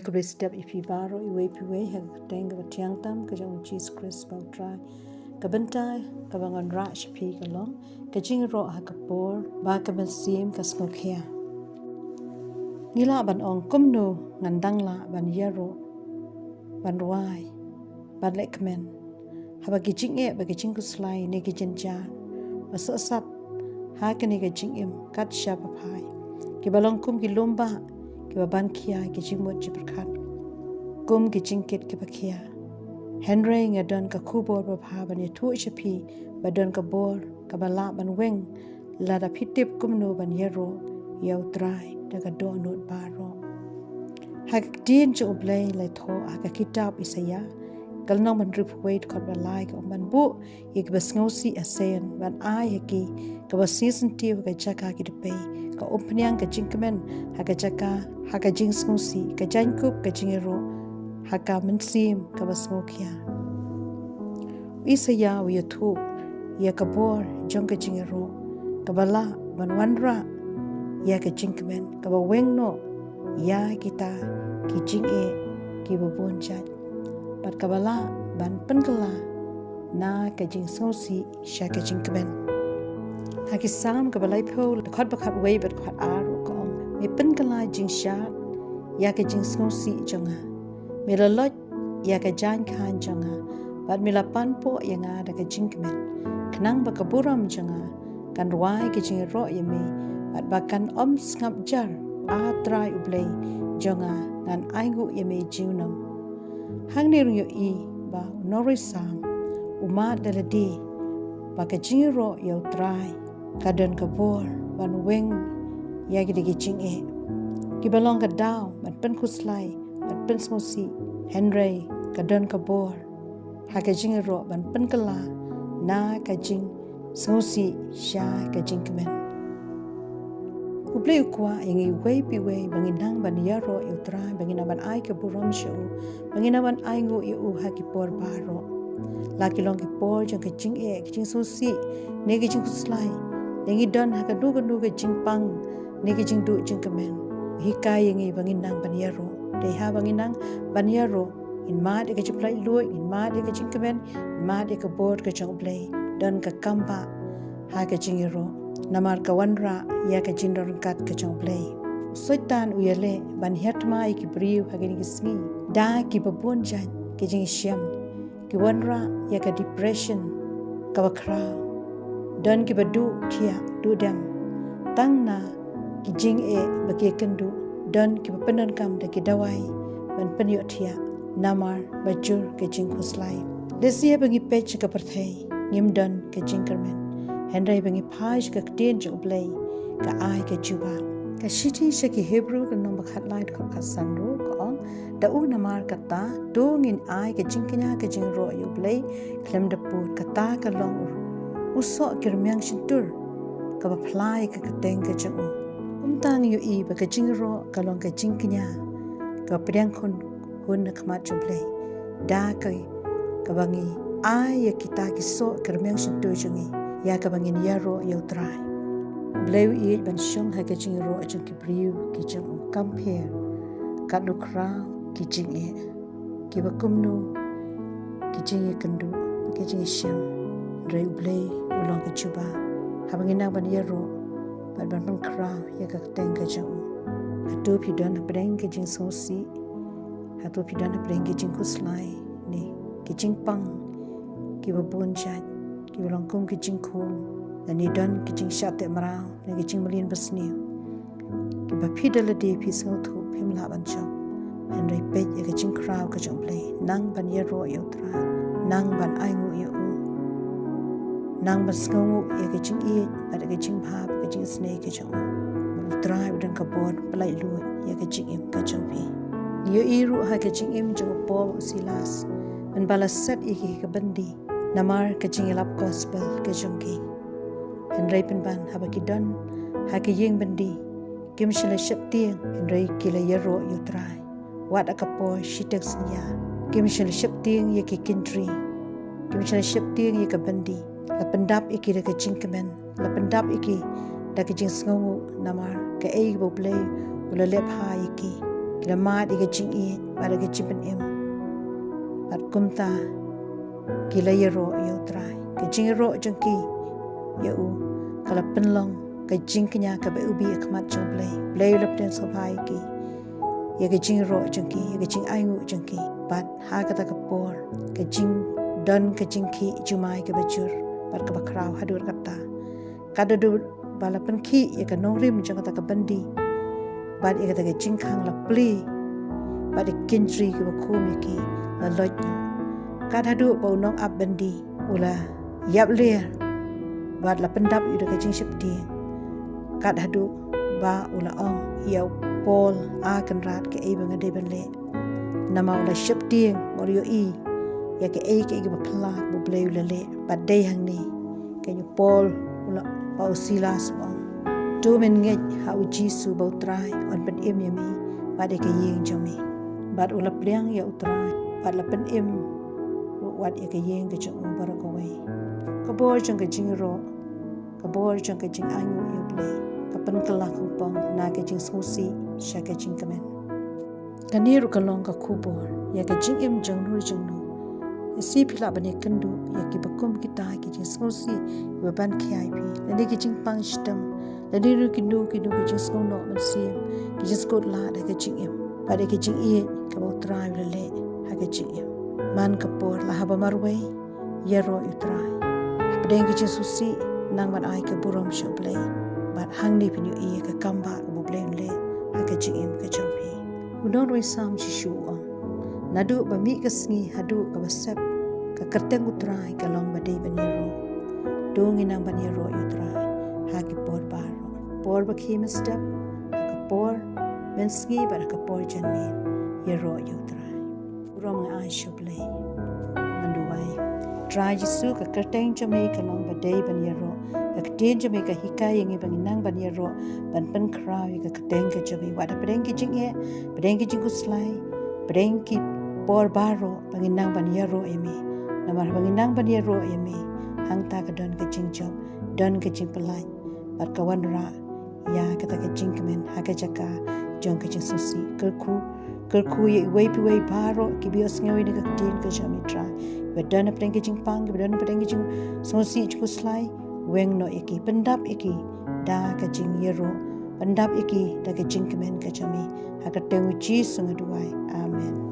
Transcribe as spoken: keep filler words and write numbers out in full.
Khublei step ïa phi baroh, iwei pa iwei, ha ka kyrteng kaba tyngeh tam ka jong u Jisu Khrist ba u Trai. Ka bynta kaba ngan rah sha phi ka long ka jingïaroh ha ka por ba ka mynsiem ka sngewkhia. Ngi lah ban ong, kumno ngan dang lah ban ïaroh, ban rwai, ban leh kmen haba ki jingeh bad ki jingkhuslai ne ki jynjar ba sohsat ha kane ka jingim kat shaba phai, kiba long kum ki lum bah kiba ban khia ki jingmut jingpyrkhat, kum ki jingkit kiba khia. Hynrei nga don ka khubor babha ban ïathuh sha phi ba don ka bor kaba lah ban weng lada phi tip kumno ban ïaroh ïa u Trai da ka dohnud baroh. Ha ka ktien jong U Blei la thoh ha ka kitab Isaïah, ka lynnong ba hynriewphew wei, dkhot ba lai, ka ong, ban buh ïa kiba sngewsih ha Seion, ban ai ha ki kaba sngewsynti ha ka jaka ki dpei, ka umphniang ka jingkmen ha ka jaka, ha ka jingsngewsih, ka jaiñkup ka jingïaroh ha ka mynsiem kaba sngewkhia. U Isaïah u ïathuh ïa ka bor jong ka jingïaroh kaba lah ban wanrah ïa ka jingkmen kaba weng noh ïa kita ki jingeh kiba bun jait, bad kaba lah ban pynkylla na ka jingsngewsih sha ka jingkmen. Ha ki Salm kaba laiphew, dkhot ba khatwei bad khatar, ka ong, me pynkylla jingshad ïa ka jingsngewsih jong nga. Me la loit ïa ka jaiñ khañ jong nga, bad me la panpoh ïa nga da ka jingkmen, khnang ba ka burom jong nga kan rwai ka jingïaroh ïa me, bad ba kan ym sngap jar. A Trai U Blei jong nga, ngan ainguh ïa me junom. Hangne ruh ngi ïohi ba u nongrwai Salm u mad da lade ba ka jingïaroh ïa u Trai ka don ka bor ban weng ïa kita ki jingeh kiba long ka daw ban pynkhuslai, ban pynsngewsih, hynrei ka don ka bor ha ka jingïaroh ban pynkylla na ka jingsngewsih sha ka jingkmen. U Blei u kwah ïa ngi iwei pa iwei ba ngin nang ban ïaroh ïa u Trai, ba ngin nang ban ai ka burom sha u, ba ngin nang ban ainguh ïa u ha ki por baroh. La ki long ki por jong ka jingeh, ka jingsngewsih, ne ka jingkhuslai, ne ngi don ha kano kano ka jingpang ne ka jingduh jingkmen, u hikai ïa ngi ba ngin nang ban ïaroh. Dei haba ngin nang ban ïaroh, ngin mad ïa ka jingpynlait luid, ngin mad ïa ka jingkmen, ngin mad ïa ka bor ka jong U Blei. Don ka kam ba ha ka jingïaroh, namar ka wanrah ïa ka jingdon ryngkat ka jong U Blei. U Soitan u ïaleh ban hiar thma ïa ki briew ha kine ki sngi da kiba bun jait ki jingshem, ki wanrah ïa ka depression kaba khraw. Don kiba duh thiah duh dem tang na ki jingeh ba ki ïakynduh. Don kiba pyndonkam da ki dawai ban pynïoh thiah namar ba jur ka jingkhuslai. Lehse haba ngi peit sha ka pyrthei ngim don ka jingkyrmen, hynrei haba ngi phai sha ka ktien jong U Blei ka ai ka jubab. Ka shithi sha ki Hebru ka lynnong ba khatlai, dkhot khatsan ruh ka ong, da u namar kata to ngin ai ka jingkñia ka jingïaroh ïa U Blei khlem da pud, kata ka long u soh ki rmiang shyntur kaba phla ïa ka kyrteng ka jong u. Kumta ngi ïohi ba ka jingïaroh ka long ka jingkñia kaba pdiang khun hun na khmat jong U Blei, da ka kaba ngi ai ïa kita ki soh ki rmiang shyntur jong ngi ïa kaba ngin ïaroh ïa U Trai. U Blei u ïeit ban shong ha ka jingïaroh jong ki briew ki jong u. Compare katno khraw ki jingeh, kiba kumno ki jingïakynduh, ki jingïashem. Hynrei U Blei u long ka jubab haba ngin nang ban ïaroh bad ban pynkhraw ïa ka kyrteng ka jong u. Hato phi don hapdeng ka jingsngewsih? Hato phi don hapdeng ka jingkhuslai ne ka jingpang kiba bun jait, kiba long kum ka jingkhum, lane don ka jingshah teh mraw ne ka jingmlien basniew, kiba phi da lade phi sngewthuh phim lah ban jop? Hynrei peit ïa ka jingkhraw ka jong U Blei, nang ban ïaroh ïa U Trai, nang ban ainguh ïa u, nang ban sngewnguh ïa ka jingïeit bad ka jingbha, ka jingisynei ka jong u. U Trai u don ka bor pynlait luid ïa ka jingim ka jong phi. Ngi ïohi ruh ha ka jingim jong u Paul, u Silas, mynba la set ïa ki ha ka byndi namar ka jingïalap gospel ka jong ki. Hynrei pynban haba ki don ha ka ïing byndi, kim shym la sheptieng, hynrei ki la ïaroh ïa U Trai. Wat ha ka por shiteng synñia, kim shym la sheptieng ïa ki kynthri, kim shym la sheptieng ïa ka byndi. La pyndap ïa ki da ka jingkmen, la pyndap ïa ki da ka jingsngewnguh namar kaei kaba U Blei u la leh bha ïa ki. Ki la mad ïa ka jingïeit bad ïa ka jingpynim. Bad kumta ki la ïaroh ïa U Trai. Ka jingïaroh jong ki ïa u ka la pynlong ka jingkñia kaba u bih ha khmat jong U Blei. U Blei u la pynïasoh bha ïa ki, ïa ka jingïaroh jong ki, ïa ka jingainguh jong ki. Bad ha kata ka por ka jingdon ka jingkhih jumai kaba jur bad kaba khraw haduh katta. Kat haduh ba la pynkhih ïa ka nongrim jong kata ka bandi bad ïa kata ka jingkhang la plie bad ïa ki kynjri kiba khum ïa ki la loit noh. Kat haduh ba u nongap bandi u la ïapler bad la pyndap ïa u da ka jingsheptieng. Kat haduh ba u la ong ïa u Paul, A Kynrad, kaei ba nga dei ban leh? Namar u la sheptieng bad u ïohi ïa kaei kaei kaba phylla ba U Blei u la leh. Bad dei hangne kane u Paul u la, bad u Silas u ong, to men ngeit ha U Jisu ba U Trai un pynim ïa me bad ïa ka ïing jong me. Bad u la pdiang ïa U Trai bad la pynim ruh wat ïa ka ïing ka jong u baroh kawei. Ka bor jong ka jingïaroh, ka bor jong ka jingainguh ïa U Blei ka pynkylla kongpong na ka jingsngewsih sha ka jingkmen. Kane ruh ka long ka khubor ïa ka jingim jong no jong no. Lehse phi lah ban ïakynduh ïa kiba kum kita ki jingsngewsih kiba ban khia ïa phi, lane ki jingpang shitom, lane ruh kino kino ki jingsngewnoh mynsiem, ki jingskut lad ha ka jingim bad ïa ka jingïeit kaba U Trai u la leh ha ka jingim. Man ka por, la haba marwei, ïaroh ïa U Trai. Hapdeng ka jingsngewsih nang ban ai ka burom sha U Blei. Bad hangne phin ïohi ïa ka kambah kaba U Blei un leh ha ka jingim ka jong phi. U nongrwai Salm shisha u ong, naduh ba mih ka sngi haduh kaba sep, ka kyrteng U Trai ka long ba dei ban ïaroh. To ngin nang ban ïaroh ïa U Trai ha ki por baroh. Por ba khie mynstep, ha ka por mynsngi bad ha ka por janmiet, ïaroh ïa U Trai. Burom nga ai sha U Blei. Ngan duwai. Trai Jisu, ka kyrteng jong me ka long ba dei ban ïaroh. Ka ktien jong me ka hikai ïa ngi ba ngin nang ban ïaroh, ban pynkhraw ïa ka kyrteng ka jong me. Wat hapdeng ki jingeh, hapdeng ki jingkhuslai, hapdeng ki por baroh ba ngin nang ban ïaroh ïa me. Namar ba ngin nang ban ïaroh ïa me, hangta ka don ka jingjop, don ka jingpyllait bad ka wanrah ïa kata ka jingkmen ha ka jaka jong ka jingsngewsih. Kyrkhu, kyrkhu ïa iwei pa iwei baroh kiba ïohsngew ïa ka ktien ka jong me Trai, kiba don hapdeng ka jingpang, kiba don hapdeng ka jingsngewsih jingkhuslai. Weng noh ïa ki, pyndap ïa ki da ka jingïaroh, pyndap ïa ki da ka jingkmen ka jong me. Ha ka kyrteng U Jisu nga duwai. Amen.